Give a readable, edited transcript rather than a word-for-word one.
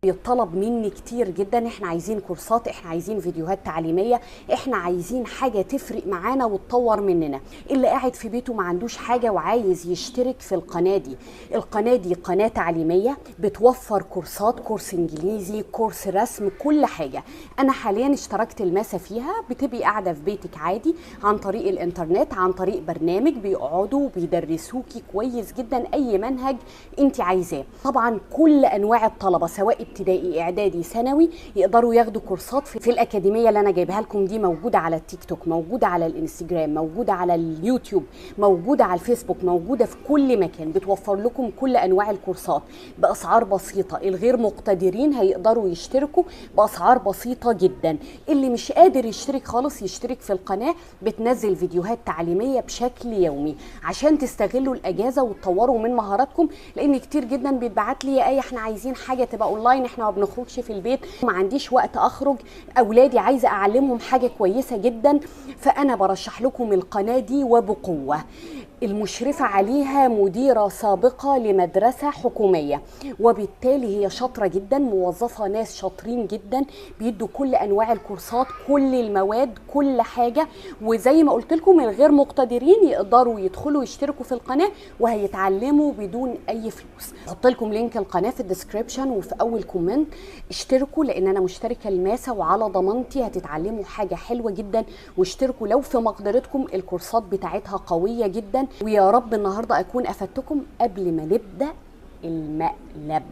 بيطلب مني كتير جدا، احنا عايزين كورسات، احنا عايزين فيديوهات تعليمية، احنا عايزين حاجة تفرق معانا وتطور مننا. اللي قاعد في بيته ما عندوش حاجة وعايز يشترك في القناة دي، القناة دي قناة تعليمية بتوفر كورسات، كورس انجليزي، كورس رسم، كل حاجة. انا حاليا اشتركت الماسة فيها، بتبقي قاعدة في بيتك عادي عن طريق الانترنت، عن طريق برنامج بيقعدوا وبيدرسوكي كويس جدا اي منهج انت عايزاه. طبعا كل انواع الطلبة سواء ابتدائي اعدادي ثانوي يقدروا ياخدوا كورسات في الاكاديمية اللي انا جايبها لكم دي، موجودة على التيك توك، موجودة على الانستجرام، موجودة على اليوتيوب، موجودة على الفيسبوك، موجودة في كل مكان. بتوفر لكم كل انواع الكورسات باسعار بسيطة، الغير مقتدرين هيقدروا يشتركوا باسعار بسيطة جدا، اللي مش قادر يشترك خالص يشترك في القناة، بتنزل فيديوهات تعليمية بشكل يومي عشان تستغلوا الاجازة وتطوروا من مهاراتكم، لان كتير جدا بيتبعت لي يا ايه احنا عايزين حاجة تبقى اونلاين، احنا ما بنخرجش في البيت، ما عنديش وقت اخرج، اولادي عايزه اعلمهم حاجة كويسة جدا. فانا برشح لكم القناة دي وبقوة. المشرفة عليها مديره سابقه لمدرسة حكومية، وبالتالي هي شاطرة جدا، موظفة ناس شاطرين جدا، بيدوا كل انواع الكورسات، كل المواد، كل حاجة. وزي ما قلت لكم الغير مقتدرين يقدروا يدخلوا يشتركوا في القناة وهيتعلموا بدون اي فلوس. هحط لكم link القناة في ال description وفي اول comment، اشتركوا لان انا مشتركة الماسة وعلى ضمانتي هتتعلموا حاجة حلوة جدا. واشتركوا لو في مقدرتكم، الكورسات بتاعتها قوية جدا. ويا رب النهارده اكون افدتكم. قبل ما نبدا المقلب،